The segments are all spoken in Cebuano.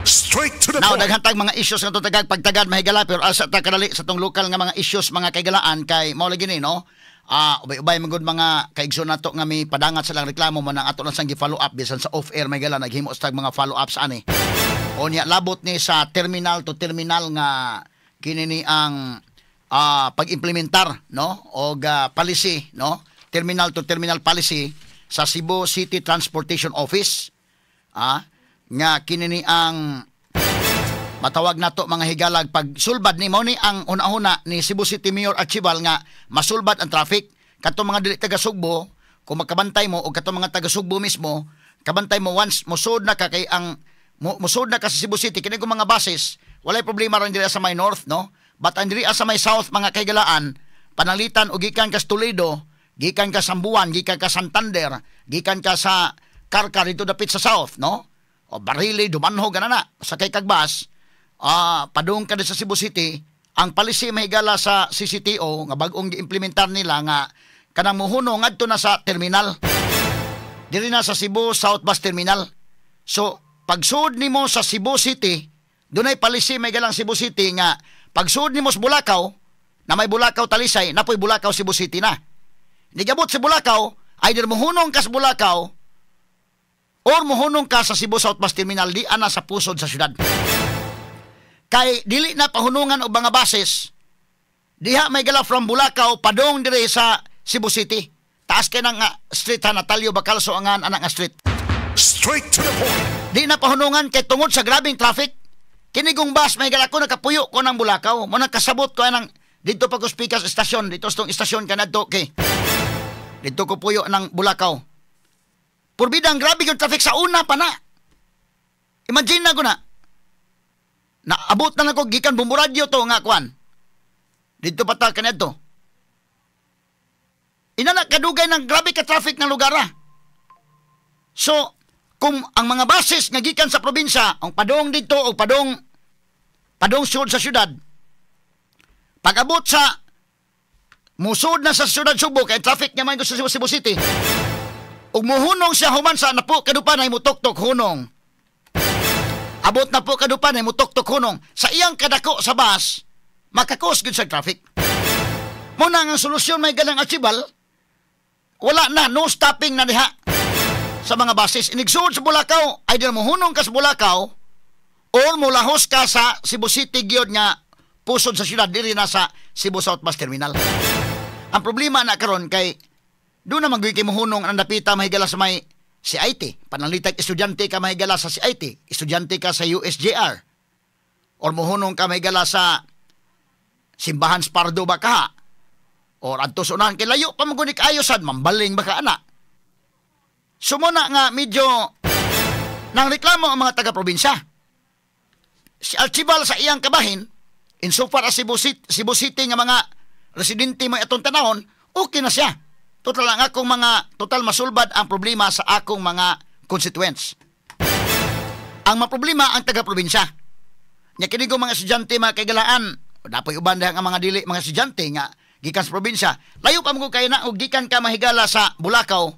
Straight to the Now, point. Daghan tag mga issues nga tagag pagtagad, mahigala, pero asa ta kadali sa tong lokal nga mga issues, mga kaigalaan, kay mao lagi ni, no? Ubay-ubay man gud mga kaigsoon nato nga may padangat sa lang reklamo man ang ato lang sang gi-follow up bisan sa off air, mahigala, naghimo sa tag mga follow up sa ani. Unya labot ni sa terminal to terminal nga kini ni ang pag-implementar, no, og policy, no, terminal to terminal policy sa Cebu City Transportation Office, nga kini ni ang matawag nato, mga higalag, pag sulbad ni mao ni ang una-una ni Cebu City Mayor Archival nga masulbad ang traffic. Kato mga dili taga Sugbo, kung makabantay mo, o kato mga taga Sugbo mismo, kabantay mo, once musod na ka, kay ang musod na ka sa Cebu City, kini kung mga buses, walay problema ron diri sa may north, no, but ang diri sa may south, mga kaigalaan, panalitan og gikan ka sa Toledo, gikan ka sa Sambuan, gikan ka sa Santander, gikan ka sa Carcar dito dapit sa south, no, o Barili, Dumanjug, ana na sakay kag bus, padung ka sa Cebu City. Ang policy, mahigala, sa CCTO nga bag-ong giimplementar nila nga kanang muhunong ngadto na sa terminal. Diri na sa Cebu South Bus Terminal. So, pagsud nimo sa Cebu City, dunay policy, mahigalang Cebu City, nga pagsud nimo sa Bulacau, na may Bulacau Talisay, napoy Bulacau Cebu City na. Nigabot sa Bulacau, either muhunong ka sa Bulacau or muhunong ka sa Cebu South Bus Terminal di ana sa pusod sa syudad. Kay dili na pahunungan og mga buses diha, mahigala, from Bulacau padung dire sa Cebu City. Taas kay nang nga street ha, Natalio Bacalso ang anak nga street. Straight to the point. Di na pahunungan kay tungod sa grabing traffic. Kini gong bus, mahigala, ko nakapuyo ko ng Bulacau. Mo nakasabot ko anang dito pa ko speaker sa estasyon, dito sa tong estasyon kanadto kay dito ko puyo ng Bulacau. Purbidang grabe yung traffic sa una pa na. Imagine na ko na. Naabot na nako gikan Bombo Radyo to nga kwan. Dito pa ta kanadto. Inana kadugay ng grabe ka traffic ng lugar ah. So, kung ang mga buses nga gikan sa probinsya, ang padong dito o padong padong sud sa syudad, pag-abot sa musud na sa syudad Subo kay traffic niya man sa Cebu City. Ug muhunong siya human sa napo kadupan ay mutoktok hunong. Abot na po kadupan ay mutoktok hunong. Sa iyang kadako sa bus, makakos gud sa traffic. Muna ang solusyon, may galang Archival, wala na, no stopping na diha sa mga buses. Inigsuod sa Bulacau, either muhunong ka sa Bulacau or mulahos ka sa Cebu City gyud nga pusod sa syudad, diri na sa Cebu South Bus Terminal. Ang problema na karon kay doon na magiging kay muhunong ang dapita, mahigala, sa may CIT. Panalitag estudyante ka, mahigala, sa CIT, estudyante ka sa USJR, or muhunong ka, mahigala, sa Simbahan Spardo ba ka, or adto sa unahan kay layo pa man gud kaayo sad mambaling ba ka ana. Sumuna nga medyo nang reklamo ang mga taga-probinsya. Si Archival sa iyang kabahin, insofar as Cebu City nga mga residente mo atong tanahon, okay na siya. Total ang akong mga, total masulbad ang problema sa akong mga constituents. Ang maproblema ang taga-probinsya. Nya kini ko mga estudyante, mga kaigalaan, dapoy uban diha nga mga dili mga estudyante nga gikan sa probinsya. Layo pa mo kay na og gikan ka, mahigala, sa Bulacau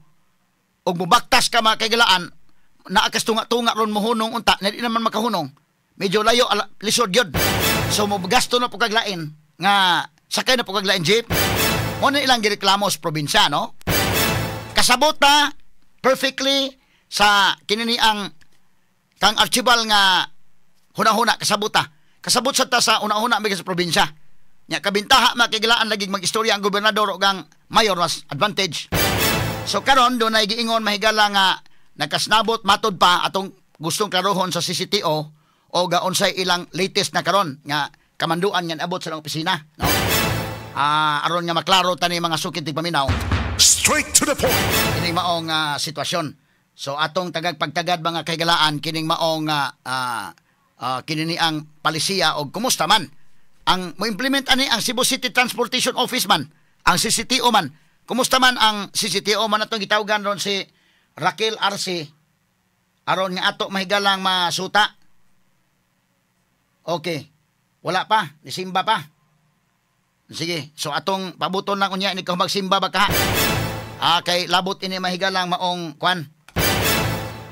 ug mubaktas ka, mga kaigalaan, naa kas tunga-tunga ron mohunong unta, na di naman makahunong. Medyo layo, ala, lisod yun. So mo gasto na po kaglain nga sakay na po kaglain jeep. Mo na ilang gireklamo sa probinsya, no? Kasabot ta perfectly sa kinini ang kang Archival nga huna-huna, kasabot ta. Kasabot sa ta sa una-huna may sa probinsya. Nya kabintaha, makigilaan lagi mag-istorya ang gobernador ug ang mayor, mas advantage. So karon doon ay giingon, mahigala, nga nakasnabot matod pa atong gustong klarohon sa CCTO o unsay ilang latest na karon nga kamanduan nga naabot sa ilang opisina, no? Aron nga maklaro tani mga sukit tigpaminaw Straight to the point. kining maong sitwasyon. So atong tagag pagtagad, mga kaigalaan, kining maong kini ni ang palisiya og kumusta man ang mo-implement ani ang Cebu City Transportation Office man, ang CCTO man. Kumusta man ang CCTO man? Atong gitawgan ron si Raquel Arce aron nga ato mahigalang masuta. Okay. Wala pa, nisimba pa. Sige, so atong pabuton lang unya ni magsimba ba ka? Kay labot ini, mahigalang, maong kwan.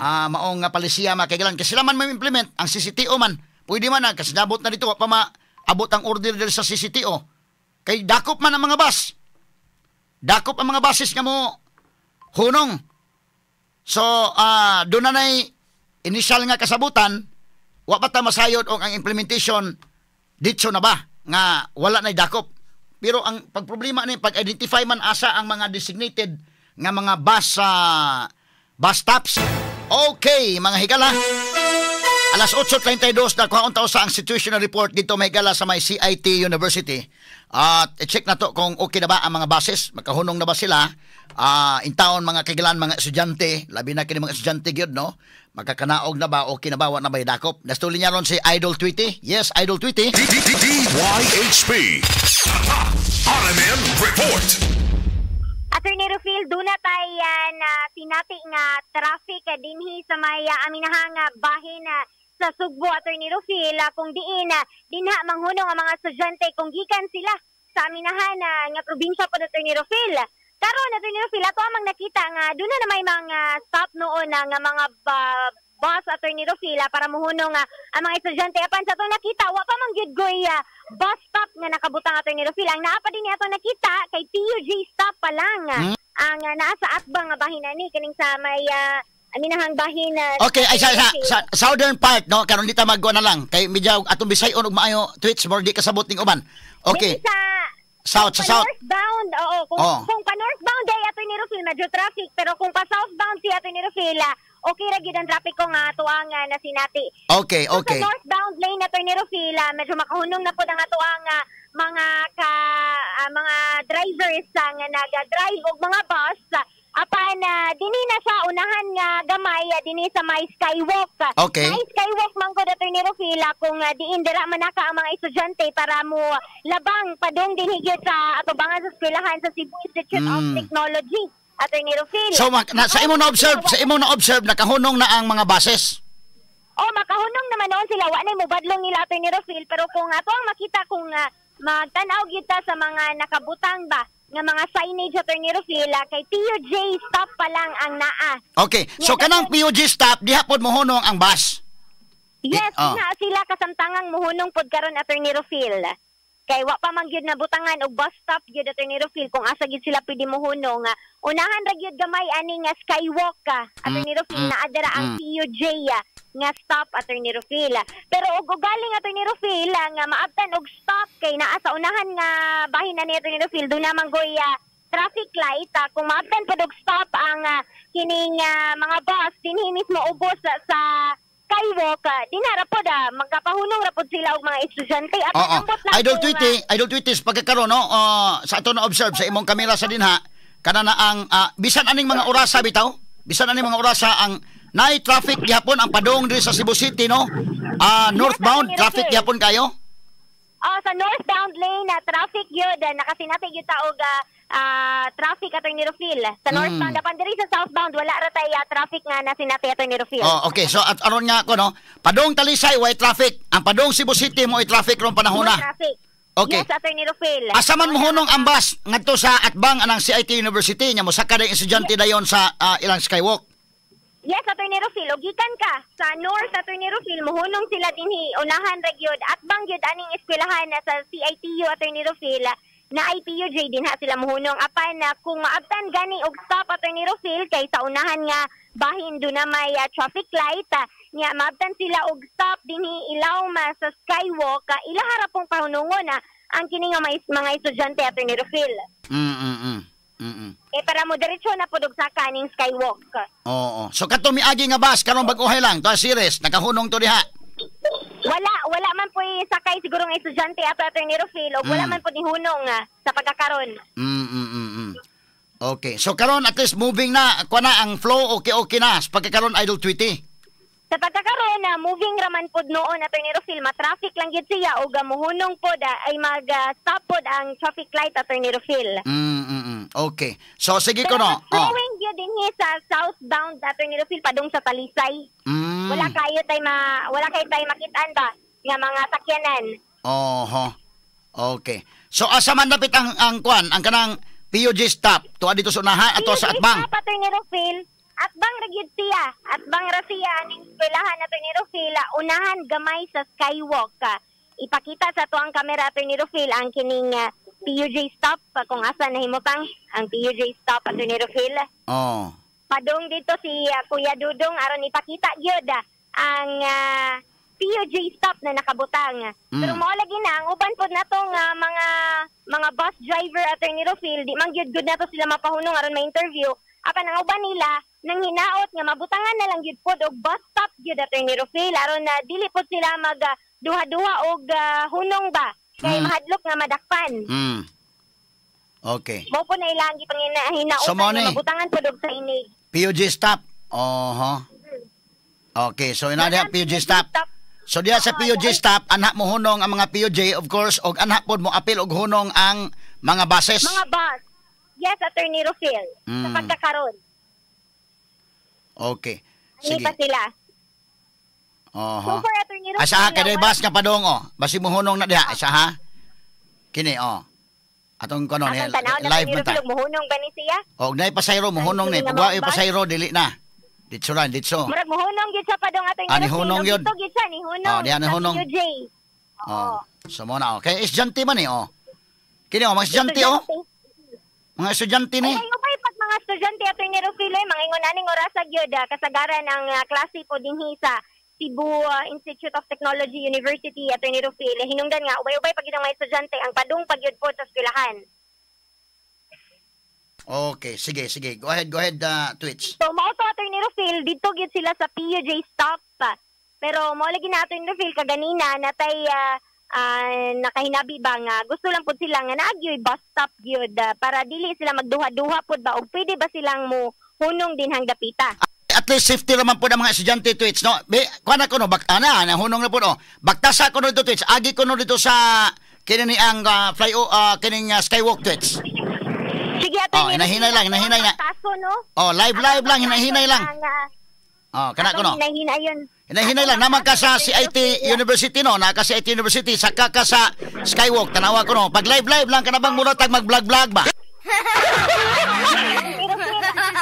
Maong nga palisiya, mga kaigalan, kasi sila man may implement ang CCTO man. Pwede man na kasi nabot na dito, wa pa maabot ang order diri sa CCTO. Kay dakop man ang mga bus. Dakop ang mga buses nga mo hunong. So, doon na na'y initial nga kasabutan, wa pa ta masayod og ang implementation ditso na ba nga wala na'y dakop. Pero ang pagproblema ni pag-identify man asa ang mga designated nga mga bus stops. Okay, mga higala. Alas 8:32 na, kuhaon ta sa ang situational report dito, may higala, sa may CIT University. At i-check na to kung okay na ba ang mga buses, makahunong na ba sila. In town, mga kahigalaan, mga estudyante, labi na kini mga estudyante gyud, no? Makakanaog na ba, okay na ba, wa na ba dakop? Nastuli niya ron si Idol Tweety. Yes, Idol Tweety. D D D DYHP. RMN Report. Attorney Rufil, duna tay na sinati nga traffic dinhi sa may aminahang bahin sa Sugbo, Attorney Rufil, kung diin dinha manghunong ang mga estudyante kung gikan sila sa aminahan nga probinsya po, Attorney Rufil. Karon, Attorney Rufil, ato amang nakita nga duna na may mga stop noon na nga mga bus, Attorney Rufil, para muhunong ang mga estudyante. Apan sa atong nakita, wa pa man gyud goy bus stop nga nakabutang, Attorney Rufil. Ang naa pa din ni atong nakita kay PUJ stop pa lang ang naa sa atbang nga bahin ani kining sa may aminahang bahin. Okay, ay sa southern part, no? Karon di ta magkuha na lang kay medyo atong bisayon og maayo, tweets more di kasabot ning uban. Okay. Dili sa South, kung sa south. Pa northbound, oo. Kung, kung pa northbound ay, Attorney Rufil, medyo traffic. Pero kung pa southbound si Attorney Rufil, okay ra gyud ang traffic ko nga tuang na sinati. So, sa northbound lane, Attorney Rufil, medyo makahunong na po ang atuang mga drivers nga naga-drive og mga bus. Apan dinhi na sa unahan nga gamay, dinhi sa may skywalk. May skywalk man gud, Attorney Rufil, kung diin dira man naka ang mga estudyante para mo labang padung dinhi gyud sa atubangan sa eskwelahan sa Cebu Institute of Technology, Attorney Rufil. So sa imo na observe nakahunong na ang mga buses. Oh, makahunong naman noon sila. Wa na mubadlong nila, Attorney Rufil, pero kung ato ang makita, kung magtan-aw gyud ta sa mga nakabutang ba nga mga signage, Attorney Rufil, kay PUJ stop pa lang ang naa. Okay. So kanang PUJ stop diha pod mohunong ang bus. Yes, Oh. na sila kasamtangang muhunong pod karon, Attorney Rufil. Kay wa pa man gyud nabutangan og bus stop gyud, Attorney Rufil, kung asa gyud sila pwede muhunong. Unahan ra gyud gamay ani nga skywalk, Attorney Rufil, naa dira ang PUJ nga stop, Attorney Rufil. Pero og ugaling, Attorney Rufil, nga maabtan og stop kay naa sa unahan nga bahin na ni Attorney Rufil, duna man goy traffic light. Kung maabtan pod og stop ang kining mga bus dinhi mismo ubos sa skywalk, dinara pod magkapahunong ra pod sila og mga estudyante. At ambot lang Idol kung, Tweety, Idol Tweety, sa pagkakaroon, no, sa ato na observe sa imong kamera sa dinha, kana na ang bisan aning mga orasa bitaw, bisan aning mga orasa ang naay traffic gihapon ang padung diri sa Cebu City, no? Northbound Yes, traffic gihapon kayo. Oh, sa northbound lane na traffic yun, nakasinati gyud ta og traffic, Attorney Rufil. Sa northbound, apan diri sa southbound wala ra tay traffic nga nasinati, Attorney Rufil. Oh, okay. So at aron nga ko, no, padung Talisay way traffic, ang padung Cebu City mo ay traffic ron panahon No na. traffic. Okay. Yes, Attorney Rufil. Asa man mohunong ang bus ngadto sa atbang anang CIT University nya mosaka day estudyante dayon sa ilang skywalk? Yes, Attorney Rufil, og gikan ka sa north, Attorney Rufil, muhunong sila dinhi unahan ra gyud atbang gyud aning eskwelahan na sa CITU, Attorney Rufil, na IPUJ, dinha sila muhunong. Apan na kung maabtan gani og stop, Attorney Rufil, kay sa unahan nga bahin do na may traffic light, nya maabtan sila og stop dinhi ilaw ma sa skywalk, ilaha ra pong pahunungon na ang kini nga mga estudyante, Attorney Rufil. Eh para mo diretso na pud og saka aning skywalk. Oo. So kato miagi nga bus karon bag-ohay lang, to series nakahunong to diha. Wala man po sakay siguro ng estudyante ato, Attorney Rufil, o wala man po ni hunong sa pagkakaron. Okay. So karon at least moving na, kuha na ang flow, okay na sa pagkakaroon, Idol Tweety. Sa pagkakaroon na moving raman pod noon, Attorney Rufil, ma-traffic lang gyud siya og muhunong pod ay mag-stop pod ang traffic light, Attorney Rufil. Okay. So sige ko Pero no. mas flowing gyud dinhi sa southbound, Attorney Rufil, padung sa Talisay. Wala kayo tay makitaan ba nga mga sakyanan. Oho. Okay. So asa man dapit ang kuan, ang kanang PUJ stop tuwa dito sa unahan ato sa PUJ atbang? stop, Attorney Rufil. Atbang ra gyud siya. Atbang ra siya aning eskwelahan, Attorney Rufil, unahan gamay sa skywalk. Ipakita sa atuang kamera, Attorney Rufil, ang kining PUJ stop, kung asa nahimutang ang PUJ stop, Attorney Rufil. Padung dito si Kuya Dudong aron ipakita gyud ang PUJ stop na nakabutang. Pero mao lagi na ang uban pod natong mga bus driver, Attorney Rufil, di man gyud gud nato sila mapahunong aron ma-interview. Apan ang uban nila nang hinaot nga mabutangan na lang gyud pod og bus stop gyud, Attorney Rufil, aron na dili pod sila mag duha-duha og hunong ba kay mahadlok nga madakpan. Mao po na ilang gipanghinautan So, mao nga ni. mabutangan pod og signage. PUJ stop. Oho. Okay, so ina diha PUJ stop. So diha sa PUJ stop, anha mo hunong ang mga PUJ, of course, og anha pod mo apil og hunong ang mga buses. Mga bus. Yes, Attorney Rufil. Sa pagkakaron. Ani Sige. pa sila. Oho. So far, Attorney Rufil, Asa ha kay bus nga padong oh. Basi mo hunong na diha, isa ha. Kini oh. Atong kono ni Atong tanaw na live Attorney man ta. Rufil, muhunong ba ni siya? Og nay pasayro mohunong ni. Ay, Pag wa mga bus? pasayro dili na. Ditso ra, ditso. Murag muhunong gyud sa padong, Attorney Ah, ni Rufil. hunong Og gyud. dito gyud siya, ni hunong. Oh, diha ni sa hunong. PUJ. Oh. So mo na oh. Kay estudyante man ni oh. Kini oh, mga estudyante oh. Mga estudyante ni. Ay, ubay pag mga estudyante, Attorney Rufil, eh, mga ingon aning orasa gyud, kasagaran ang klase po dinhi sa Cebu Institute of Technology University, Attorney Rufil. Hinungdan nga ubay-ubay pag gyud ang mga estudyante ang padung pag gyud po sa eskwelahan. Okay, sige, sige. Go ahead, Twitch. So mao to, Attorney Rufil, didto gyud sila sa PUJ stop. Pero mao lagi na, Attorney Rufil, kaganina natay nakahinabi ba nga gusto lang pud sila nga naagyoy bus stop gyud para dili sila magduha-duha pud ba og pwede ba silang mo hunong din hang dapita. At least safety raman po ng mga estudyante, Twitch, no? Be, kuha na ko, no? Bak, ana, nahunong na po, no? Baktasa ko no dito, Twitch. Agi ko no dito sa kini ni ang kining skywalk, Twitch. Sige, Attorney. Oh, hinahinay lang, hinahinay na. Taso, no? Oh, live live lang, hinahinay lang. Ang, Oh, kana ko no. atong hinahinay yun. Hinahinay lang naman ka sa CIT University no, naka CIT University saka ka sa skywalk tanawa ko no. Pag live live lang kana bang mura tag mag-vlog vlog ba? Pero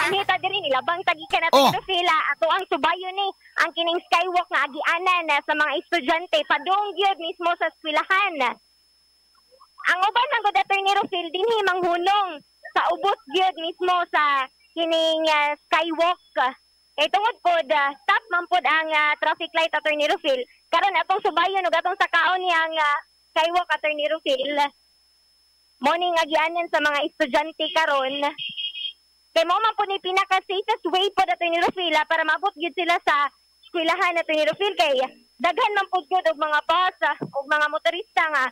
anita diri nilabang tagi ka na Oh. pero sila ato ang subayon ni ang kining skywalk nga agianan na sa mga estudyante padung gyud mismo sa eskwelahan. Ang uban man gud, Attorney Rufil, dinhi manghunong sa ubos gyud mismo sa kining skywalk. Kay tungod pod stop man pod ang traffic light, Attorney Rufil. Karon atong subayon ug atong sakaon niyang skywalk, Attorney Rufil. Mo ning agianan sa mga estudyante karon. Kay mo man po ni pinaka safest way po, Attorney Rufil, para maabot gyud sila sa eskwelahan, Attorney Rufil, kay daghan man pud gyud og mga bus og mga motorista nga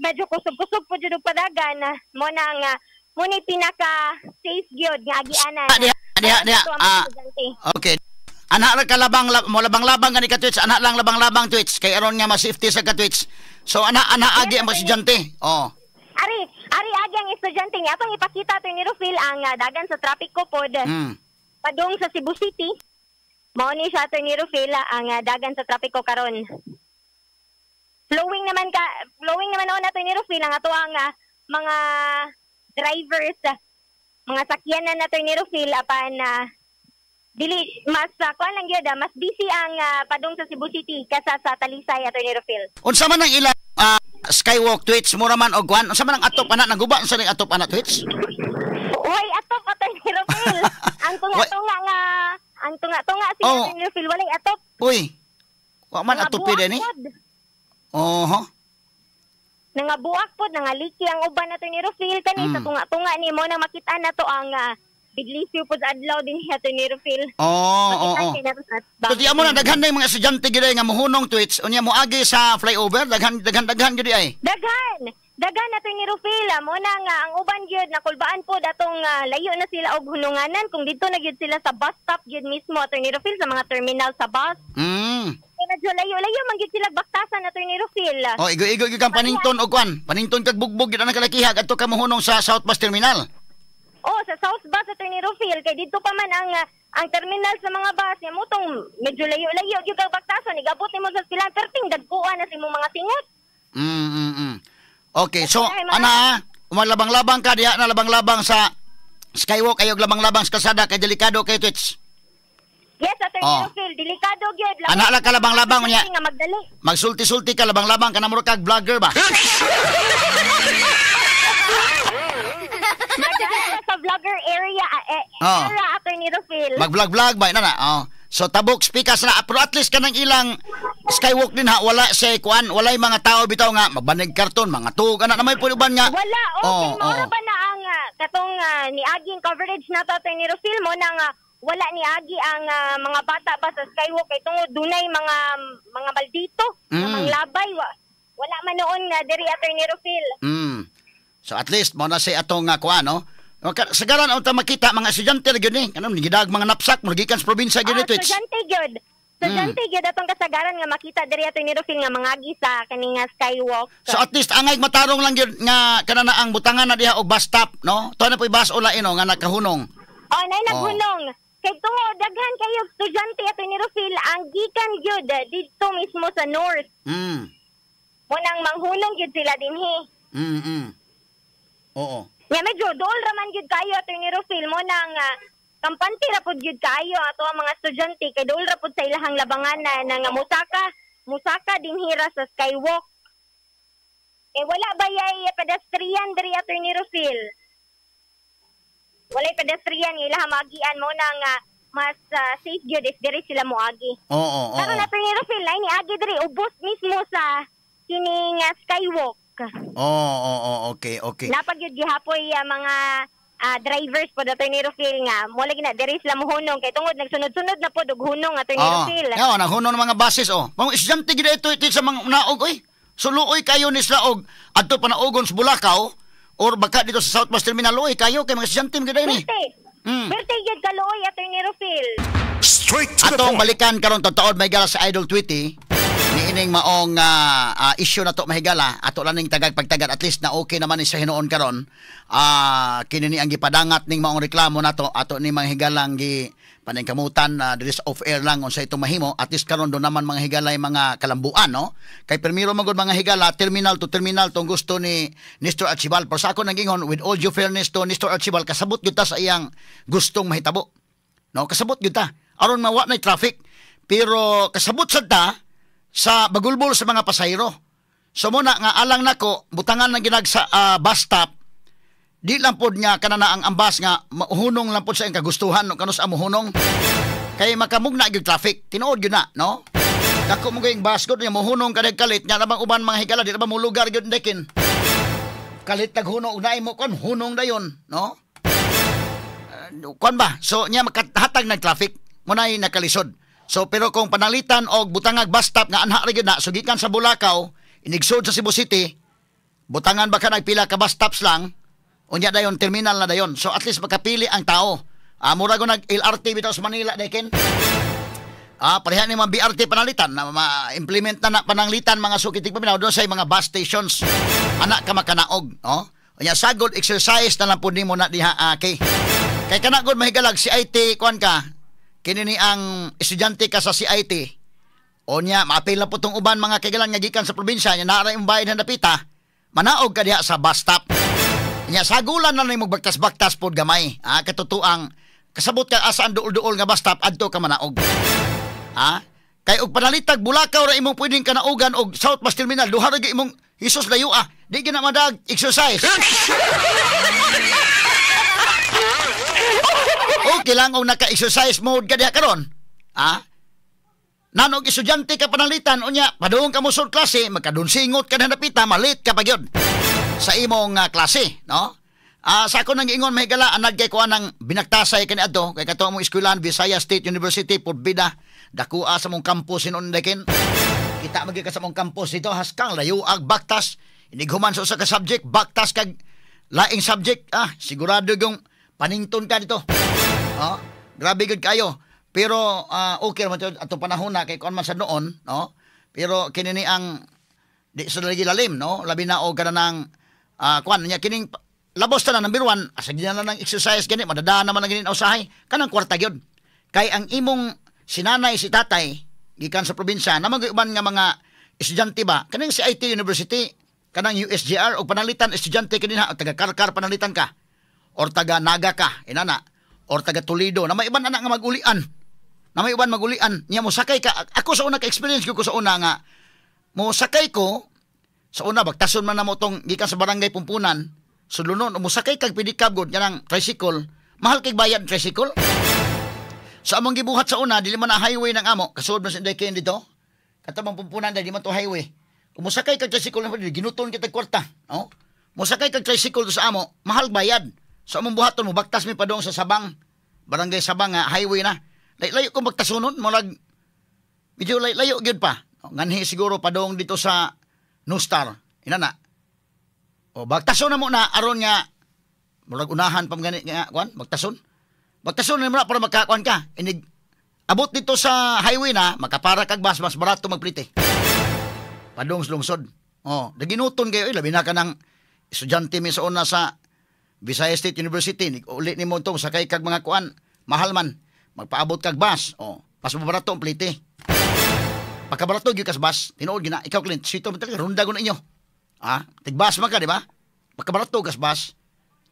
medyo kusog-kusog po jud og padagan mo na nga mo ni pinaka safe gyud nga agianan. Ah, diha, diha, diha. Para dito ang mga Ah. estudyante. Okay. Ana ra ka labang mo labang-labang gani ka, Twitch, ana lang labang-labang, Twitch, kay aron nga ma-safety sa ka, Twitch. So ana ana agi ang mga estudyante. Oh. Ari, ari agi ang estudyante niya. Atong ipakita, Attorney Rufil, ang dagan sa trapiko pod padung sa Cebu City. Mao ni siya, Attorney Rufil, ang dagan sa trapiko karon. Flowing naman noon, Attorney Rufil, ang ato ang mga drivers, mga sakyanan na, Attorney Rufil, apan dili mas kuan lang gyud, mas busy ang padung sa Cebu City kaysa sa Talisay, Attorney Rufil. Unsa man ang ilang skywalk, Twitch, mura man og kuan? Unsa man ang atop ana naguba unsa ning atop ana, Twitch? Uy, atop, Attorney Rufil. Ang tunga-tunga nga ang tunga-tunga si Attorney Rufil walay atop. Uy. Wa man Nga atopi buak din eh. pod. Oho. Nangabuak pod, nangaliki ang uban, Attorney Rufil, kani sa tunga-tunga ni mo nang makita na to ang biglisyo pod sa adlaw din ni Attorney Rufil. Oo, oo. Makita kay nato sa So di mo na daghan na yung mga estudyante gyud ay nga mohunong, Twitch, unya moagi sa flyover, daghan daghan daghan gyud ay. Daghan! Daghan, Attorney Rufil, mo na nga ang uban gyud nakulbaan pod atong layo na sila og hununganan kung dito na gyud sila sa bus stop gyud mismo, Attorney Rufil, sa mga terminal sa bus. Kaya medyo layo-layo man gyud sila baktasan, Attorney Rufil. Oh, igo-igo gyud kang panington og kwan. Panington kag bugbog gyud ang kalakiha adto ka mohunong sa South Bus Terminal. Oh, sa South Bus, Attorney Rufil, kay dito pa man ang terminal sa mga bus nya mutong medyo layo-layo gyud kag baktasan igabot nimo sa silang perting dagkuan na sa imong mga singot. Okay, so Okay, mga- ana, umalabang-labang ka diha na labang-labang sa skywalk ayog labang-labang sa kalsada kay delikado kay Twitch. Yes, Attorney Rufil, delikado gyud. Ana lang ka labang-labang niya. Nga magdali. Magsulti-sulti ka labang-labang kana mura kag vlogger ba? Magdali sa vlogger area era, Attorney Rufil. Mag-vlog-vlog ba na na. Oh. So tabok speakers na, pero at least kanang ilang skywalk din ha, wala sa kuan, walay mga tao bitaw nga mabanig karton, mga tug ana na may uban nga. Wala, okay, mao ba na ang katong niaging coverage na to, Attorney Rufil, mo nang wala niagi ang mga bata pa sa skywalk kay tungod dunay mga maldito nga manglabay, wala man noon nga diri, Attorney Rufil. So at least mo na say atong kuan, no? Sagaran ang ta makita mga estudyante ra gyud ni, kanang gidag mga napsak mo gikan sa probinsya gyud ni Twitch. Estudyante gyud. Estudyante gyud atong kasagaran nga makita diri, Attorney Rufil, nga mangagi sa kaning skywalk. So at least angay matarong lang gyud nga kanana ang butangan na diha og bus stop, no? Tuwa na po'y bus o lain, no, nga nakahunong. Oh, nay naghunong. Kay tungod daghan kayo estudyante, Attorney Rufil, ang gikan gyud didto mismo sa north. Mo nang manghunong gyud sila dinhi. Oo. Nga medyo dool ra man gyud kayo, Attorney Rufil, mo nang kampante ra pud gyud kayo ato ang mga estudyante kay dool ra pud sa ilahang labangan na nga musaka dinhi ra sa skywalk. Eh wala ba yay pedestrian diri, Attorney Rufil? Walay pedestrian nga ilahang maagian, mo nang mas safe gyud if diri sila moagi. Oo. Karon, Attorney Rufil, nay niagi diri ubos mismo sa kining skywalk. Oo, okay. Napagyud gihapoy mga drivers po, Attorney Rufil, nga mo lagi na diri sila mohunong kay tungod nagsunod-sunod na pod og hunong, Attorney Rufil. Oo, naghunong ng mga buses, oh. Mga estudyante gid ito sa mga naog oy. Suluoy kayo ni sila og adto panaugon sa Bulacau or baka dito sa South Bus Terminal, oy kayo kay mga estudyante gid ini. Berte gyud kaluoy, Attorney Rufil. Straight to the Atong point. balikan karon tataod mahigala sa Idol Tweety niining maong issue na to mahigala, ato lang ning tagag pagtagad, at least na okay naman ni sa hinuon karon. Kini ni ang gipadangat ning maong reklamo nato, ato ni mga higalang gi paningkamutan diri sa off air lang unsa itong mahimo. At least karon do naman mga higalay mga kalambuan, no? Kay permiro man gud mga higala, terminal to terminal tong gusto ni Nestor Archival. Pero sa ako nang ingon, with all due fairness to Nestor Archival, kasabot gyud ta sa iyang gustong mahitabo, no? Kasabot gyud ta aron mawa na traffic, pero kasabot sad ta sa bagulbol sa mga pasahero. So muna nga alang nako butangan ng ginag sa bus stop, di lang pod nga kanana ang ambas nga mahunong lang pod sa iyang kagustuhan, no, kanus amuhunong kay makamugna gyud traffic, tinuod gyud na, no? Dako mo gayong bus gud nya mohunong ka kalit nya labang uban mga higala di na ba mo lugar gyud dekin kalit taghunong og naay mo kon hunong dayon, no? Kuan ba, so nya makahatag ng traffic munay nakalisod. So pero kung panalitan og butangag bus stop nga anha ra gyud na, so gikan sa Bulacau inigsud sa Cebu City, butangan ba ka nagpila ka bus stops lang, unya dayon terminal na dayon. So at least makapili ang tao. Mura go nag LRT bitaw sa Manila dekin. Pareha ni mga BRT panalitan na ma-implement na na pananglitan mga sukitig paminaw doon sa mga bus stations. Anak ka makanaog, no? Unya sagod exercise na lang pud nimo na diha, kay kay kana gud mahigalag si IT kuan ka. Kini ni ang estudyante ka sa CIT. O niya, maapil na po itong uban mga kaigalan nga gikan sa probinsya, niya naara yung bayan na napita, manaog ka diha sa bus stop. Niya, sagulan na lang magbaktas-baktas po gamay. Katotoang, kasabot ka asa ang duol-duol nga bus stop, adto ka manaog. Kay og panalitag Bulacau ra imong pwedeng kanaugan og South Bus Terminal, duha ra gyud imong Hesus layo ah. Di gyud na madag exercise. Okay lang og naka-exercise mode ka diha karon. Nanog estudyante ka pananglitan, unya padung ka mo sa klase, magkadunsingot ka na napita, malit ka pa gyud sa imong klase, no? Sa ako nang giingon mahigala, anad kay kuan ang binaktasay kani adto kay kato among eskwelahan Visayas State University Purbida, dakua sa mong campus hinuon dekin. Kita man gyud ka sa mong campus dito, haskang layo ag baktas, inighuman sa usa ka subject, baktas kag laing subject, sigurado yung panington ka dito. Oh, grabe gud kayo. Pero okay man to atong panahon na kay kuan man sa noon, no? Pero kini ni ang di sa lagi lalim, no? Labi na og kanang kuan nya kining labos ta na number 1, asa gid na lang exercise gani, madadaan naman ang gini usahay kanang kwarta gyud. Kay ang imong sinanay si tatay gikan sa probinsya na mag uban nga mga estudyante ba kaning si IT University, kanang USGR og panalitan estudyante kini na taga Karkar panalitan ka or taga Naga ka inana or taga Toledo na may iban anak nga magulian. Na may uban magulian niya mo sakay ka. Ako sa una ka experience ko sa una nga mo sakay ko sa una bagtason man namo tong gikan sa barangay Pumpunan. Sulunon mo sakay kag pedicab gud kanang tricycle, mahal kay bayad tricycle. So among gibuhat sa una, dili man na highway ng amo, kasuod man sa Inday Ken dito. Katabang Pumpunan dili man to highway. Kung mosakay kag tricycle na ginuton kita kwarta, no? Mosakay kag tricycle sa amo, mahal bayad. So among buhaton mo baktas mi padung sa Sabang, barangay Sabang nga highway na. Layo kung bagtasunon, murag medyo layo gyud pa. Nganhi siguro padung dito sa Nustar. Ina na. O bagtason na mo na aron nga murag unahan pa gani nga kuan, bagtason. Bagtason na mo na para makakuan ka. Inig abot dito sa highway na, makapara kag bus, mas barato magplite. Padung sa lungsod. Oh, naginuton kayo, labi na ka ng estudyante mi sa una sa Visayas State University. Uli ni mo itong sakay kag mga kuan, mahal man. Magpaabot kag bus. Oh, mas mabarato ang plite. Pagkabarato gyud kas bus, tinuod gyud na ikaw Clint, sito man talaga runda ko na inyo. Ah, tigbas man ka, di ba? Pagkabarato kas bus.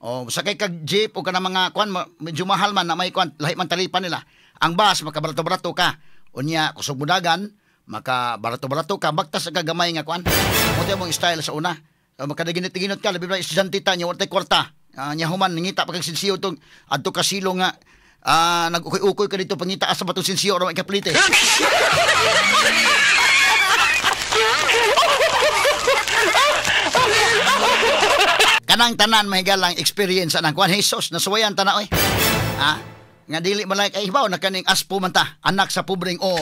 Oh, sakay kag jeep o kanang mga kuan, medyo mahal man na may kuan, lahi man taripa nila. Ang bus makabarato-barato ka. Unya kusog mudagan, makabarato-barato ka, bagtas ka gamay nga kuan. Mo mong style sa una. So, makadaginit-ginot ka, labi na estudyante ta nya walay kwarta. Nya human nangita pa kag sinsiyo tong adto ka silo nga nag-ukoy-ukoy ka dito pangita asa ba tong sinsiyo aron ikaplite. Kanang tanan mahigalang experience anang kuan, Jesus nasuwayan tana oy. Ha? Nga dili man like ay hibaw na kaning aspo man ta, anak sa pobreng o.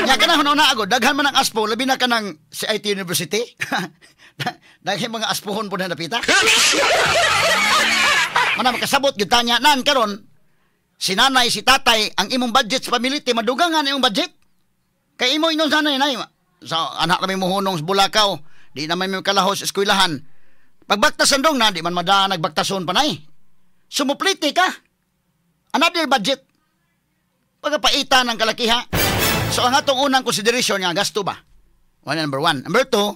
Nya kanang una ako, daghan man ang aspo, labi na kanang CIT University. Daghan mga aspohon po na napita. Mana makasabot gyud tanya nan karon si nanay si tatay ang imong budget sa pamilya madugangan imong budget. Kay imo ingon sanay nay sa anak kami muhunong sa Bulacau, di naman may kalahos sa eskwelahan. Pagbaktas andong na, di man madaan nagbaktason pa nay. Sumuplite ka. Another budget. Pagkapaita ng kalakiha. So ang atong unang consideration nga gasto ba? One, number one. Number two,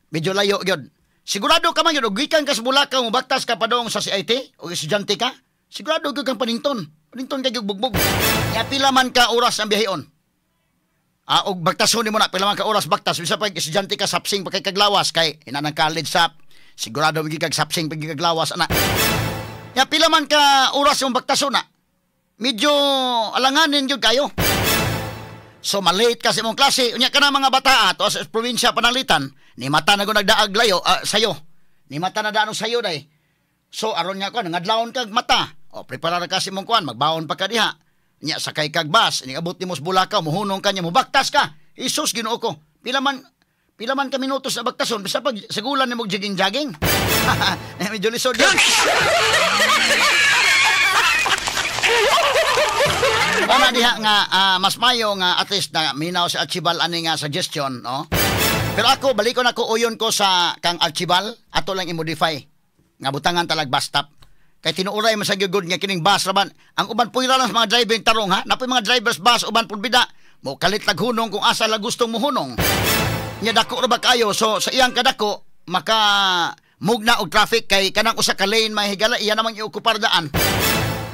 medyo layo gyud. Sigurado ka man gyud, gikan ka sa Bulacau, mubaktas ka padong sa CIT, o estudyante ka, sigurado gyud kang panington. Panington kay bugbog. Kaya pila man ka oras ang biyaheon. Og baktason nimo na pila man ka oras baktas, bisa pag estudyante ka sapsing pa kay kaglawas kay ina ng college sap, sigurado gyud kag sapsing pag kaglawas ana. Ya pila man ka oras yung baktason na. Medyo alanganin gyud kayo. So malate kasi mong klase, unya ka na mga bata ato sa probinsya panalitan, ni mata na go nagdaag layo sayo. Ni mata na daano sayo day. So aron nga ko nangadlawon kag mata. O preparar ka si mong kuan, magbaon pa ka diha. Nya sakay kag bus, niabot nimo sa Bulacau, muhunong ka niya, mubaktas ka. Isus Ginoo ko. Pila man ka minutos na baktason, bisa pag sigulan nimo jogging-jogging. Medyo lisod yun. Ana diha nga mas mayo nga at least na minaw si Archibald ani nga suggestion, no? Pero ako balikon ako uyon ko sa kang Archibald, ato lang i-modify nga butangan talag bus stop. Kay tinuuray man sa gyud nga kining bus raban ang uban puira lang sa mga driving tarong ha. Napoy mga drivers bus uban pud bida mo kalit lag hunong kung asa lang gustong muhunong. Nya dako ra ba kayo, so sa iyang kadako maka mugna og traffic kay kanang usa ka lane mahigala iya namang iokupar daan.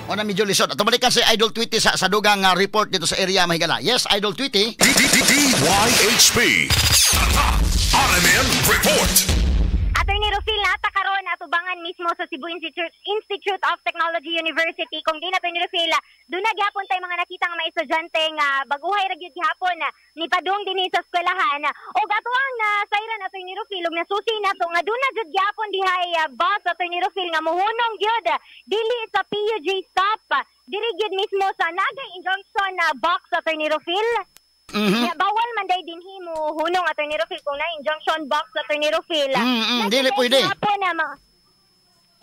Ona medyo lisod. At balikan si Idol Tweety sa dugang report dito sa area mahigala. Yes, Idol Tweety. DYHB. RMN Report. Attorney Rufil, nata karon atubangan mismo sa Cebu Institute of Technology University. Kung di na Attorney Rufil, doon na gihapon tayo mga nakita nga mga estudyante nga baguhay ra gyud gihapon ni padung dinhi sa eskwelahan. Og ato ang nasayran Attorney Rufil ug nasusi nato nga doon na jud gihapon dihay bus Attorney Rufil nga muhunong gyud dili sa PUJ stop, diri gyud mismo sa Nagay Injunction na box Attorney Rufil. Mm-hmm. Yeah, bawal man day dinhi mo hunong Attorney Rufil kung na injunction box Attorney Rufil. Dili pwede.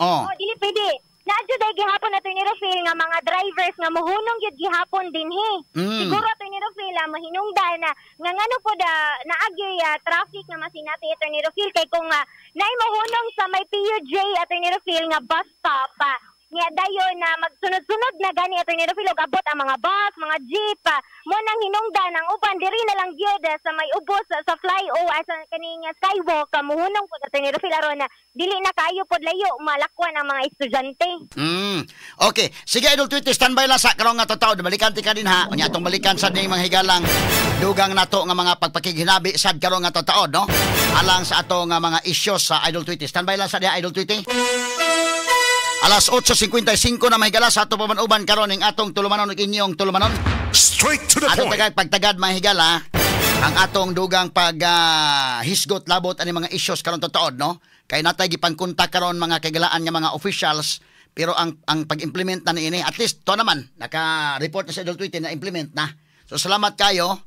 Oh, dili pwede. Naadyo day gihapon Attorney Rufil nga mga drivers nga muhunong gyud gihapon dinhi. Siguro Attorney Rufil mahinungdan na nga ngano pod naagi traffic nga masinati Attorney Rufil kay kung naay muhunong sa may PUJ Attorney Rufil nga bus stop. Nya dayon na magsunod-sunod na gani, Attorney Rufil, og abot ang mga bus, mga jeep. Mo nang hinungdan ang uban diri na lang gyud sa may ubos sa flyover, sa kaning skywalk muhunong pud, Attorney Rufil, aron na dili na kayo pod layo malakwan ang mga estudyante. Okay. Sige, Idol Tweety, standby lang sa karong nga totoo. Balikan ti ka din ha. Unya atong balikan sa ning mga higalang dugang nato nga mga pagpakighinabi sad karong nga totoo, no? Alang sa ato nga mga issues sa Idol Tweety. Standby lang sa diha, Idol Tweety. Alas 8:55 na, mahigala, sa ato paman-uban karon ning atong tulumanon ug inyong tulumanon. Straight to the Atong point. Tagad pagtagad, mahigala, ang atong dugang pag hisgot labot ani mga issues karon totoo, no? Kay natay gipangkontak karon mga kagalaan nga mga officials, pero ang pag-implement na niini, at least to naman naka-report na sa Idol Tweety na implement na. So salamat kayo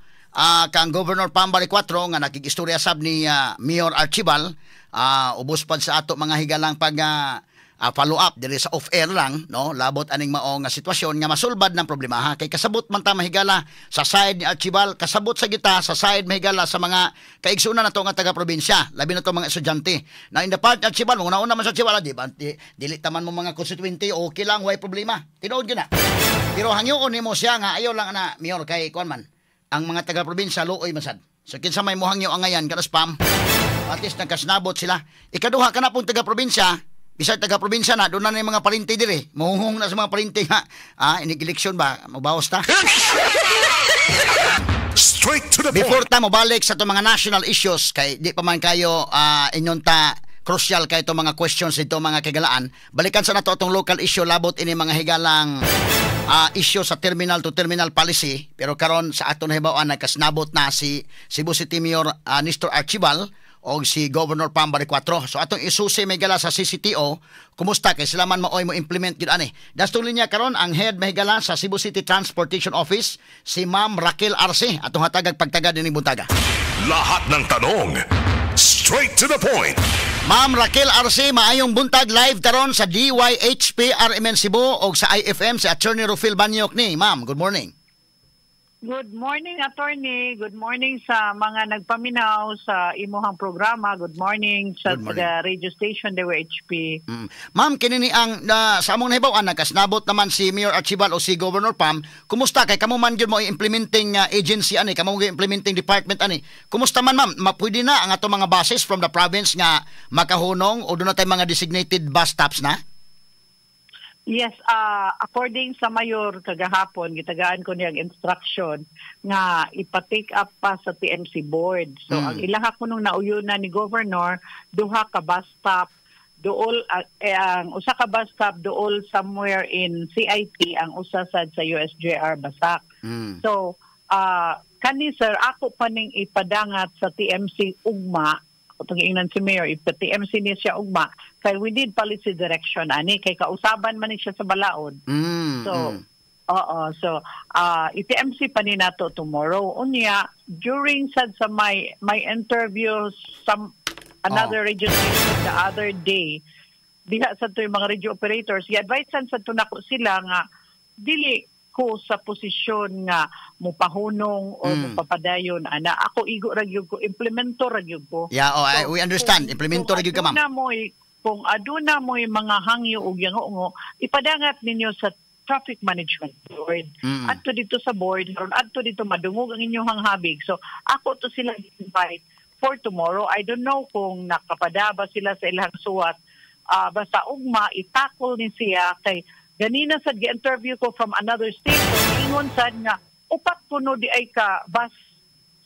kang Governor Pam Baricuatro nga nakikistorya sab ni Mayor Archival, ubos pad sa ato mga higalang pag follow up diri sa off air lang, no, labot aning mao nga sitwasyon nga masulbad ng problema ha, kay kasabot man ta, mahigala, sa side ni Archival, kasabot sa gita sa side, mahigala, sa mga kaigsunan nato nga taga probinsya, labi na to mga estudyante na in the part ni Archival. Una-una man sa Archival, di ba, dili taman mo mga constituente, okay lang, way problema, tinuod gyud na. Pero hangyoon nimo siya nga ayaw lang na mayor, kay kuan man ang mga taga probinsya, luoy man sad. So kinsa may mohangyo angayan kada spam, at least nagkasnabot sila. Ikaduha ka na pong taga probinsya, bisag taga probinsya na, doon na yung mga parinti dire. Muhunghong na sa mga parinti nga, inig eleksyon ba, mabawas ta. Straight to the Before point. ta mobalik sa itong mga national issues, kay di pa man kayo inyon ta crucial kay itong mga questions ito, mga kagalaan, balikan sa nato atong local issue labot ini mga higalang issue sa terminal to terminal policy. Pero karon sa aton nahibaw-an, nagkasnabot na si Cebu City Mayor Nestor Archival o si Governor Pam Baricuatro. So atong isusi may gala sa CCTO, kumusta kay sila man maoy mo implement gyud ani. Dasto linya karon ang head, mahigala, sa Cebu City Transportation Office, si Ma'am Raquel Arce. Atong hatagag pagtagad ining buntaga. Lahat ng tanong. Straight to the point. Ma'am Raquel Arce, maayong buntag, live karon sa DYHP RMN Cebu o sa IFM, si Attorney Rufil Banyok ni. Ma'am, good morning. Good morning, Attorney. Good morning sa mga nagpaminaw sa imuhang programa. Good morning sa Good morning. taga radio station DWHP. Ma'am, kini ni ang na, sa among nahibaw-an, nagkasnabot naman si Mayor Archibald o si Governor Pam. Kumusta kay kamo man gyud mo implementing agency ani, kamo gyud implementing department ani? Kumusta man, ma'am? Mapwede na ang ato mga buses from the province nga makahunong o doon na tay mga designated bus stops na? Yes, according sa mayor kagahapon, gitagaan ko niyang instruction nga ipa-take up pa sa TMC board. So ang ilaha ko nung nauyon na ni governor, duha ka bus stop duol, ang usa ka bus stop duol somewhere in CIT, ang usa sad sa USJR Basak. So, kani sir, ako pa ning ipadangat sa TMC ugma, itong ingnan si Mayor, ipa-TMC niya siya ugma, kay we need policy direction ani, kay kausaban man ni siya sa balaod. So, oo, so i-TMC pa ni nato tomorrow. Unya, during sad sa my interview some another radio station the other day, diha sa to yung mga radio operators, i-advise sa to nako sila nga dili ko sa posisyon nga mopahunong o mopapadayon ana. Ako, igo ra gyud ko, implemento ra gyud ko. Yeah, oh, we understand. Implemento ra gyud ka, ma'am. Kung aduna mo'y mga hangyo ug yango, ipadangat ninyo sa Traffic Management Board. Adto dito sa board, aron adto dito madungog ang inyong habig. So ako to sila invite for tomorrow. I don't know kung nakapadaba sila sa ilang suwat. Basta ugma itakol ni siya kay ganina sad gi-interview ko from another station, ingon sad nga upat kuno di ay ka bus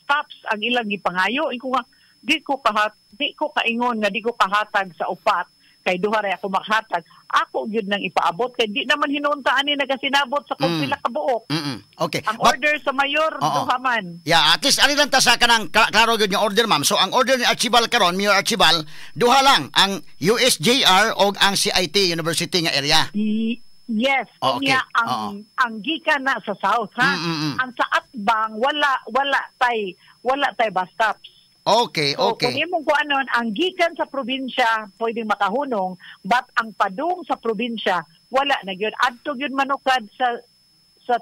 stops ang ilang gipangayo. Ingon nga di ko kaingon nga di ko kahatag sa upat kay duha ra ako makahatag. Ako gyud nang ipaabot kay di naman hinunta ani nagasinabot sa kung pila ka buok. Ang order sa mayor, duha man. Yeah, at least ari lang ta sa kanang klaro gyud nga order, ma'am. So ang order ni Archibald karon, Mayor Archibald, duha lang ang USJR o ang CIT University nga area. Yes, unya ang ang gikan na sa south ha. Ang sa Atbang wala tay bus stops. So, kung imong kuanon, ang gikan sa probinsya pwedeng makahunong, but ang padung sa probinsya wala na gyud. Adto gyud manukad sa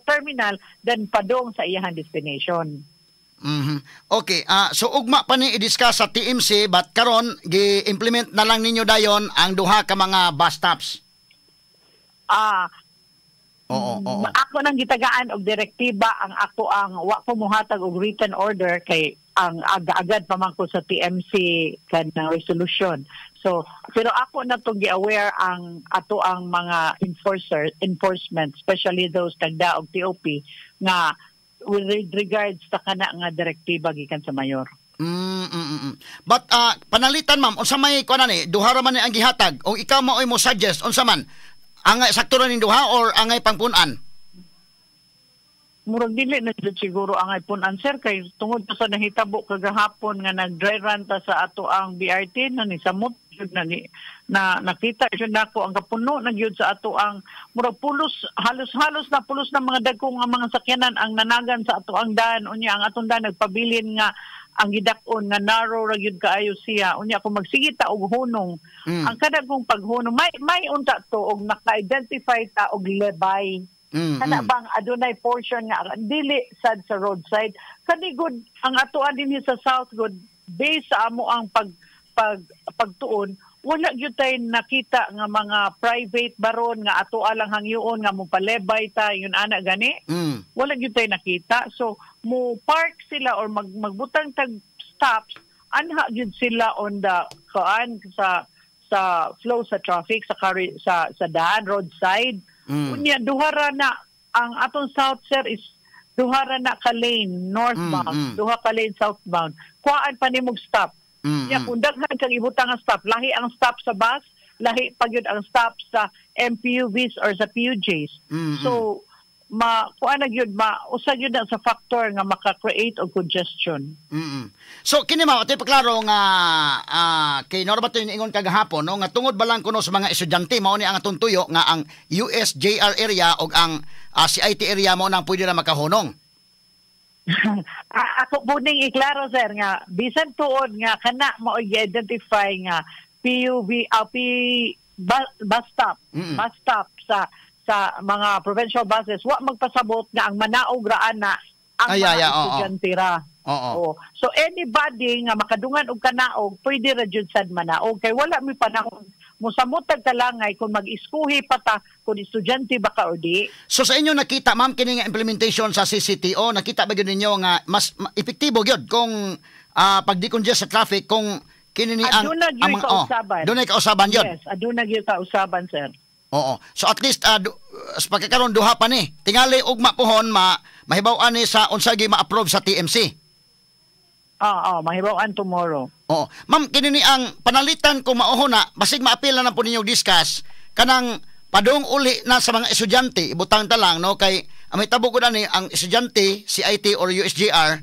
terminal, then padung sa iyahang destination. Okay, so ugma pa ni i-discuss sa TMC, but karon gi-implement na lang ninyo dayon ang duha ka mga bus stops. Ah, Oo, oo. Ako nang gitagaan og direktiba ang ako ang wa ko mohatag og written order kay ang aga-agad pa man ko sa TMC kanang resolution. So, pero ako na to gi-aware ang ato ang mga enforcer enforcement, especially those tagda og TOP, nga with regards sa kana nga direktiba gikan sa mayor. But panalitan, ma'am, unsa may kuan ni, duha ra man ni ang gihatag o ikaw maoy mo suggest unsa man? Angay sakto ra ning duha or angay pangpun-an? Murag dili na jud siguro ang punan, sir, kay tungod pa sa nahitabo kagahapon nga nag dry run ta sa ato ang BRT na ni samot jud na ni na nakita jud nako ang kapuno na gyud sa ato ang murag pulos, halos-halos na pulos na mga dagko nga mga sakyanan ang nanagan sa ato ang daan. Unya ang atong daan nagpabilin nga ang gidak-on nga narrow ra gyud kaayo siya. Unya kung magsige ta og hunong, ang kadagkong paghunong may unta to og naka-identify ta og lebay kana bang adunay portion nga dili sad sa roadside. Kani gud ang atoan dinhi sa south gud, based sa amo ang pag pag pagtuon, wala gyud tay nakita nga mga private baron nga ato lang hangyoon nga mo palebay ta yun ana gani. Wala gyud tay nakita. So mo park sila or magbutang tag stops anha gyud sila on the kuan sa flow sa traffic sa carry, sa daan, roadside. Unya duha ra na ang atong south, sir, is duha ra na ka lane northbound, duha ka lane southbound. Kuhaan pa nimog stop. Nya kung daghan kang ibutang nga stop, lahi ang stop sa bus, lahi pa gyud ang stop sa MPUVs or sa PUJs. So ma kuan na gyud, ma usa gyud na sa factor nga maka-create og congestion. So kini, ma'am, ato ipaklaro nga kay Norma to ingon kagahapon, no, nga tungod ba lang kuno sa mga estudyante mao ni ang atong tuyo nga ang USJR area og ang CIT area mo nang pwede na makahunong. Ako po ning iklaro, sir, nga bisan tuod nga kana mao i-identify nga PUV, P bus stop, bus stop sa mga provincial buses, wa magpasabot nga ang manaog ra ana ang Ay, mga ay, ay, oo. estudyante ra. Oh. So anybody nga makadungan og kanaog, pwede ra jud sad manaog kay wala mi panahon mosamot tag kalangay kung mag-iskuhi pa ta kung estudyante ba ka or di. So sa inyo nakita, ma'am, kini nga implementation sa CCTO, nakita ba gyud ninyo nga mas epektibo gyud kung pag-decongest sa traffic kung kini ni ang Aduna gyud ang mga- oh, kausaban. Dunay kausaban yun. Yes, aduna gyud kausaban, sir. Oo. So at least sa pagkakaroon duha pa ni. Tingali ugma pohon ma mahibaw-an ni sa unsa gyud ma-approve sa TMC. Ah, mahibaw-an tomorrow. Oo. Ma'am, kini ni ang panalitan kung mauho na, basig maapil na na po ninyo discuss kanang padung uli na sa mga estudyante, ibutang ta lang, no, kay ang may tabo ko na ni ang estudyante, CIT or USJR,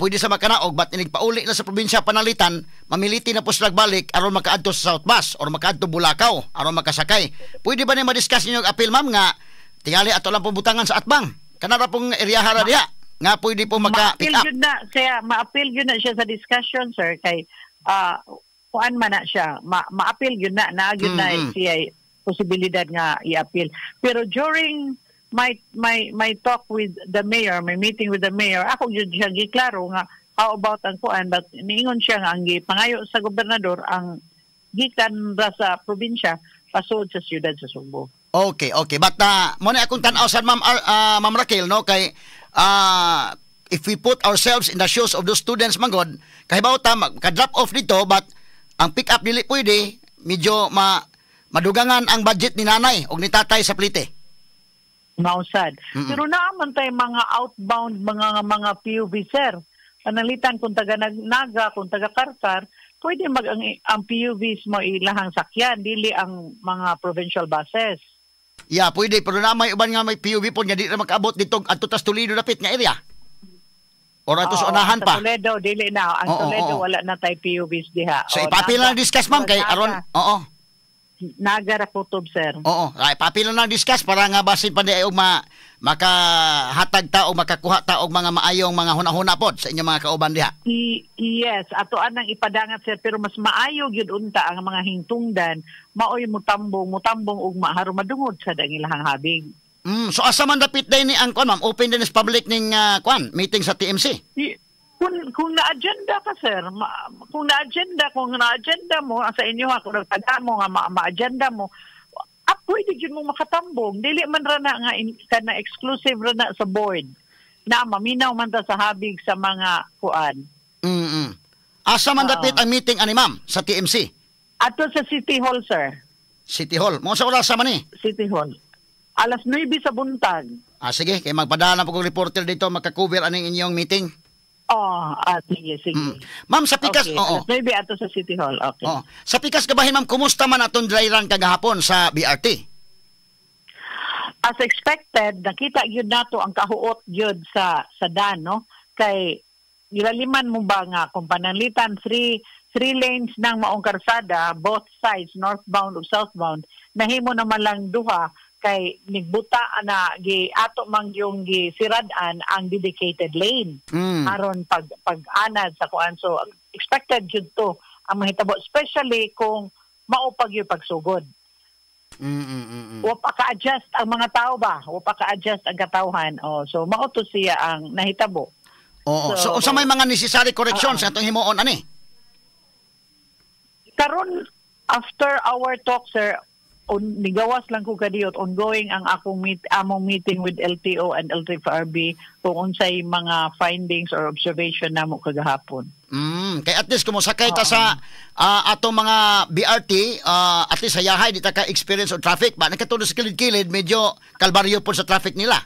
pwede sa makanaog, but inig pauli na sa probinsya panalitan, mamiliti na po sila balik aron makaadto sa South Bus or makaadto Bulacau aron makasakay. Pwede ba ni ma-discuss ninyo ang appeal, ma'am, nga tingali ato lang po butangan sa atbang? Kanara pong eryahara diha nga pwede po maka-pick Ma-appeal up. gyud na siya, ma-appeal gyud na siya sa discussion, sir, kay kuan man na siya, ma-appeal gyud na na gyud na siya posibilidad nga i-appeal. Pero during my talk with the mayor, my meeting with the mayor, ako gyud siya giklaro nga how about ang kuan, but niingon siya nga ang gipangayo sa gobernador ang gikan ra sa probinsya pasod sa siyudad sa Sugbo. Okay. But mo na akong tan-aw sa Ma'am Ma'am Raquel, no, kay if we put ourselves in the shoes of those students manggod, kahibaw ta ka-drop off dito, but ang pick up dili pwede, medyo madugangan ang budget ni nanay og ni tatay sa plite. Mausad. Pero naaman tay mga outbound mga PUV, sir. Panalitan kung taga Naga, kung taga Carcar, pwede mag ang PUVs mo ilahang sakyan, dili ang mga provincial buses. Yeah, pwede, pero na may uban nga may PUV po nga di na makaabot dito adto tas Toledo dapit nga area. Or ato sa Oo, unahan sa pa. Toledo, dili na. Ang Toledo, oo. wala na tay PUVs diha. So O, ipapil na discuss, ma'am, kay aron oo. Naga ra kutob, sir. Oo, ay papil na discuss para nga basin pa di ay og makahatag ta o makakuha ta og mga maayong mga hunahuna pod sa inyong mga kauban diha. Yes, ato anang ipadangat, sir, pero mas maayo gyud unta ang mga hingtungdan maoy mutambong ugma aron madungod sa ang ilahang habig. So asa man dapit day ni ang kuan, ma'am, open din is public ning kuan meeting sa TMC? Kung na-agenda ka, sir, kung na-agenda mo sa inyo ha, kung nagtaga mo nga ma-agenda mo, Ah, pwede gyud mo makatambong. Dili man ra na nga kana exclusive ra na sa board. Na maminaw man ta sa habig sa mga kuan. Asa man Oo. Dapit ang meeting ani, ma'am, sa TMC? Ato sa City Hall, sir. City Hall. Mo sa oras man ni? City Hall. Alas 9 sa buntag. Ah, sige, kay magpadala na po kong reporter dito maka-cover aning inyong meeting. Oh, sige, sige. Ma'am, sa pikas, Okay, oo. alas 9 ato sa City Hall. Okay. Oh. Sa pikas kabahin, ma'am, kumusta man atong dry run kagahapon sa BRT? As expected, nakita gyud nato ang kahuot gyud sa dan, no? Kay gilaliman mo ba nga kung pananglitan three lanes ng maong karsada, both sides, northbound ug southbound, nahimo naman lang duha kay nigbuta na gi ato mang yung gisirad-an ang dedicated lane aron pag pag-anad sa kuan. So expected gyud to ang mahitabo, especially kung mao pag yung pagsugod. Wa pa ka-adjust ang mga tao ba? Wa pa ka-adjust ang katawhan. Oh, so mao to siya ang nahitabo. Oo. So, unsa may mga necessary corrections nga atong himuon ani? Karon, after our talk, sir, nigawas lang ko kadiyot, ongoing ang akong meet among meeting with LTO and LTFRB kung unsay mga findings or observation namo kagahapon. Kay at least kung mosakay ta sa atong mga BRT, at least hayahay di ta ka experience og traffic ba, nakatulog sa kilid-kilid, medyo kalbaryo po sa traffic nila.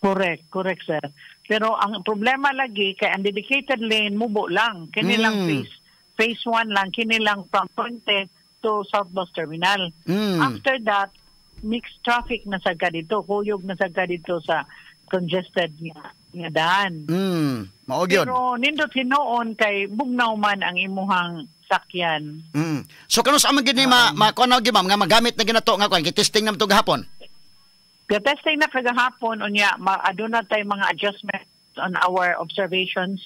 Correct, correct, sir. Pero ang problema lagi kay ang dedicated lane mubo lang. Kini lang phase phase 1 lang, kini lang from Puente to South Bus Terminal. After that, mixed traffic na sad ka dito, kuyog na sad ka dito sa congested nga daan. Mao gyud. Pero nindot hinuon kay bugnaw man ang imuhang sakyan. So kanus amang gid ni ma, ma kuan na gyud, ma'am, nga magamit na ginato nga kuan kay testing nam to gahapon? Testing na kagahapon, unya aduna tay mga adjustments on our observations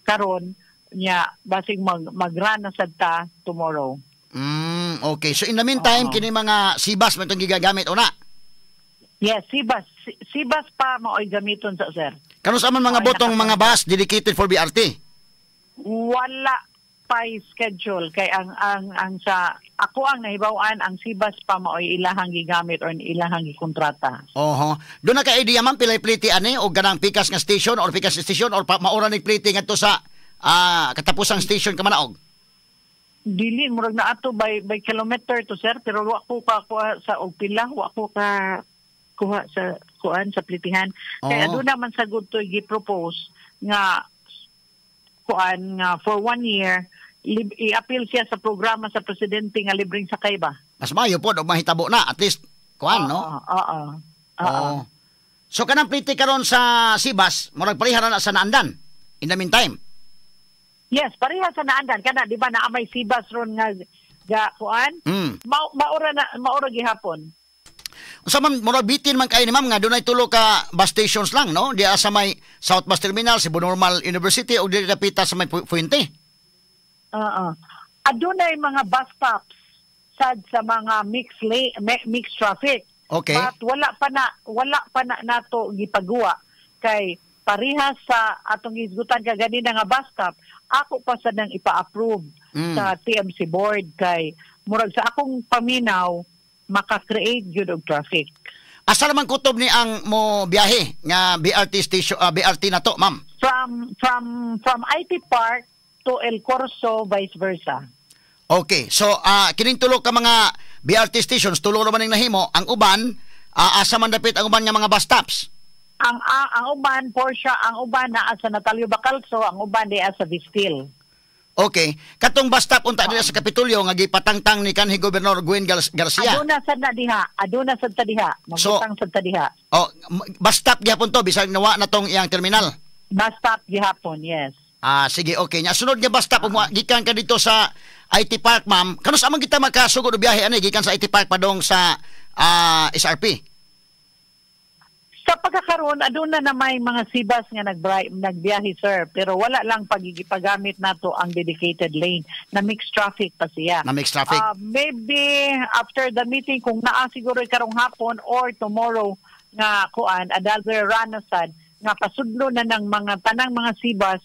karon, nya basig mag-run na sad ta tomorrow. Okay. So in the meantime, kini mga CBAS man itong gigagamit una. Yes, CBAS. CBAS pa mao'y gamiton sa, sir. Kanus aman mga Ay, botong mga bus dedicated for BRT? Wala pa'y schedule kay ang sa ako ang nahibaw-an, ang CBAS pa mao'y ilahang gigamit or ilahang gikontrata. Oho. Doon na ka idea, ma'am, pilay pliti ani o ganang pikas nga station or pikas station or maura ni pliti ngadto sa katapusang station ka manaog? Dili, murag na ato by kilometer to, sir, pero wa ko ka kuha sa og pila, wa ko ka kuha sa kuan sa plitihan. Kay aduna man sa good to gi-propose nga kuan nga for one year i-appeal siya sa programa sa presidente nga libreng sakay ba. Mas maayo po og mahitabo na at least kuan, no? Oo. Oo. Oo. So kanang pliti karon sa CBAS, murag pareha ra na sa naandan in the meantime. Yes, pareha sa naandan kana, di ba, naa may CBAS ron nga ga kuan? Maura na, maura gihapon. Unsa man, murag bitin man kayo ni, ma'am, nga dunay tulo ka bus stations lang, no? Diya sa may South Bus Terminal, Cebu Normal University ug diri dapita sa may Fuente. Oo. Adunay mga bus stops sad sa mga mixed traffic. But wala pa na nato gipaguwa kay parehas sa atong gisgutan kaganina nga bus stop, ako pa sa nang ipa-approve sa TMC board kay murag sa akong paminaw maka-create gyud og traffic. Asa naman kutob ni ang mo biyahe nga BRT station, BRT na to, ma'am? From IT Park to El Corso, vice versa. Okay. So kining tulo ka mga BRT stations, tulo naman ning nahimo, ang uban, asa man dapit ang uban nga mga bus stops? Ang uban Porsche, ang uban naa sa Natalio Bacalso, ang uban di sa Vistil. Okay. Katong bus stop unta dira sa Kapitolyo nga gipatangtang ni kanhi Gobernador Gwen Garcia. Aduna sad na diha, aduna sad ta diha, magbutang sad ta diha. Oh, bus stop gihapon to bisag nawa na tong iyang terminal. Bus stop gihapon, yes. Ah, sige, okay. Nya sunod nga bus stop ug gikan ka dito sa IT Park, ma'am. Kanus amang kita makasugod og biyahe ani gikan sa IT Park padong sa SRP? Sa pagkakaroon, aduna na may mga CBAS nga nagbiyahe, sir, pero wala lang pagigipagamit nato ang dedicated lane na mixed traffic pa siya. Na mixed traffic. Maybe after the meeting, kung naa siguro karong hapon or tomorrow nga kuan, another run na sad nga pasudlo na ng mga tanang mga CBAS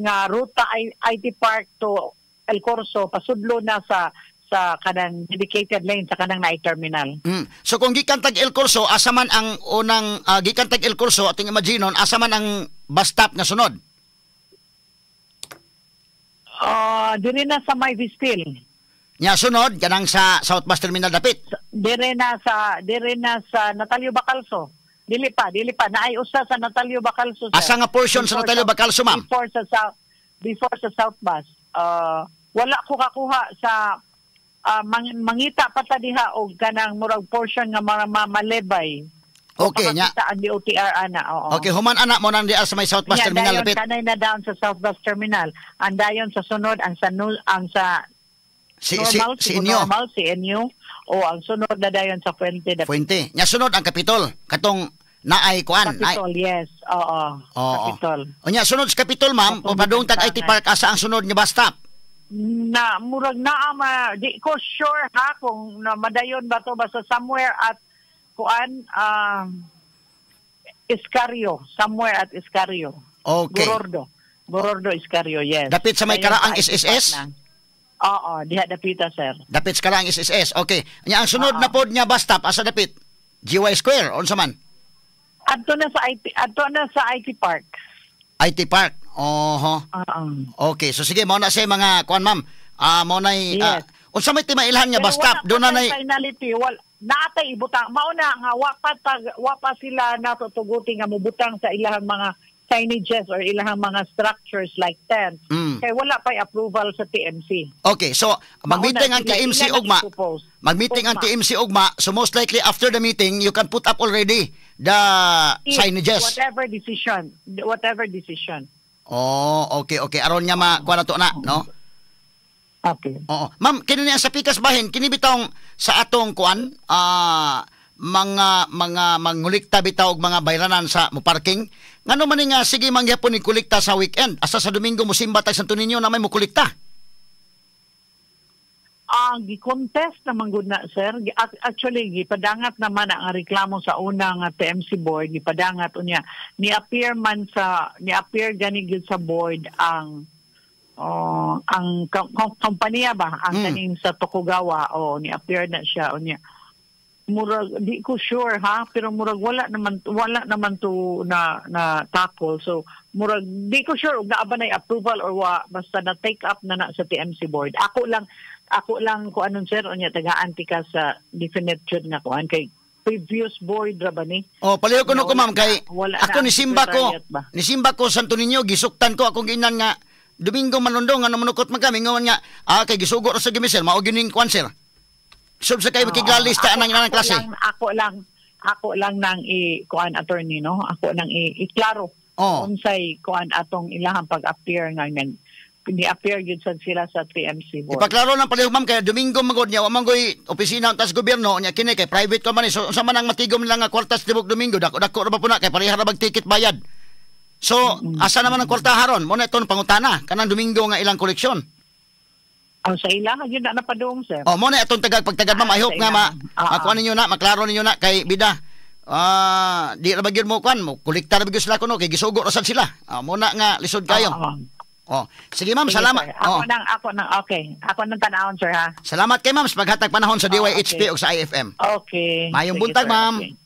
nga ruta IT Park to El Corso, pasudlo na sa Sa kanang dedicated lane sa kanang naay terminal. So kung gikan tag El Corso, asa man ang unang gikan tag El Corso ating imaginon, asa man ang bus stop nga sunod? Dire na sa may Vistil. Nya sunod kanang sa South Bus Terminal dapit. Dire na sa Natalio Bacalso. Dili pa, dili pa. Naay usa sa Natalio Bacalso, sir. Asa nga portion sa Before Natalio Bacalso, ma'am? Before sa South Bus. Wala ko kakuha sa mangita pa ta diha og kanang murag portion nga malebay. Okay, nya. Makakita ang DOTR ana, oo. Okay, human ana mo nang diha sa may South Bus Nya, Terminal dayon, dapit. Kanay na down sa South Bus Terminal. Ang dayon sa sunod ang sa Si normal, si si inyo. Normal, si NU, o ang sunod na dayon sa Fuente dapit. Fuente. Nya sunod ang Capitol katong naay kuan. Naay. Capitol, yes. Oo. Oo. Capitol. Unya sunod sa Capitol, ma'am, Katong padung tag IT Bitantangan. Park, asa ang sunod nga bus stop? Na murag naa ma di ko sure ha kung na madayon ba to, basta somewhere at kuan, Escario, somewhere at Escario. Gorordo. Gorordo Escario, yes. Dapit sa may Dayon karaang sa IT SSS? Park na. Oo, diha dapita, sir. Dapit sa karaang SSS. Okay. Nya ang sunod Oo. na pod nga bus stop asa dapit? GY Square unsa man? Adto na sa IT Park. IT Park. Oho. Oo. Okay, so sige, mao na siya mga kuan, ma'am. Mao nay unsa may timailhan nga Pero bus stop? wala Doon pa na nay finality, wala naatay ibutang mao na nga wa pa sila natutuguti nga mobutang sa ilahang mga signages or ilahang mga structures like tents kay wala pa approval sa TMC. Okay, so mag-meeting Mao ang na sila, TMC ila ugma. nag-propose. Mag-meeting ang Ugma. TMC ugma, so most likely after the meeting, you can put up already the If signages. Whatever decision, whatever decision. Oh, okay. Aron nga makuha na to na, no? Okay. Oo. Ma'am, kini niya sa pikas bahin, kini bitawng sa atong kuan, mga mangulikta bitaw og mga bayranan sa mo parking. Ngano man ni nga sige mangyapon ni kolekta sa weekend? Asa sa Domingo mosimba tag Santo Niño na may mo kolekta? Ang gi-contest naman gud na, sir. Actually, gipadangat naman ang reklamo sa unang TMC board, gipadangat unya. Ni appear gani gyud sa board ang, oh, ang kompanya ba ang kaning sa Tokugawa o ni appear na siya unya. Murag di ko sure ha, pero murag wala naman to na na tackle, so murag di ko sure og naa ba nay approval or wa, basta na take up na na sa TMC board. Ako lang ko anon, sir, unya tagaan ka sa definite jud nga kuan kay previous board ra ba ni. Oh, palihog ko no ko Wala ma'am kay wala ako na ni ang simba ko secretariat ba? ni simba ko Santo Niño, gisuktan ko akong ginan nga Domingo manundong nga manukot man kami ngon nga kay gisugo ra sa gimi, sir, mao gining kuan, sir. Sub sa kay makiglalista anang inang klase. Ako lang nang i kuan, attorney, no, ako nang i-klaro unsay kuan atong ilahang pag-appear nga nag ni-appear gyud sad sila sa TMC board. Ipaklaro lang palihog, ma'am, kay Domingo magod niya wa man goy opisina tas gobyerno nya kini kay private ko man ni. So unsa man ang matigom nila nga kwarta sa tibok Domingo, dako dako ra ba puna kay pareha ra bag ticket bayad. So asa naman ang kwarta haron? Mo na iton pangutana kanang Domingo nga ilang koleksyon. Ang sa ilaha gyud na napadung, sir. Oh, mo na atong tagag pagtagad, ma'am. I hope Sa nga ma ilaha. Makuha ninyo na, maklaro ninyo na kay bida. Di ra ba gyud mo kuan mo kolekta ra ba gyud sila kuno kay gisugo ra sad sila. Mo na nga lisod kayo. Oo. Oh, sige ma'am, Sige, salamat. sir. Ako nang ako nang okay. Ako nang tan-awon, sir, ha. Salamat kay ma'am sa paghatag panahon sa DYHP Okay. ug sa IFM. Okay. Maayong Sige, buntag, sir. ma'am. Okay.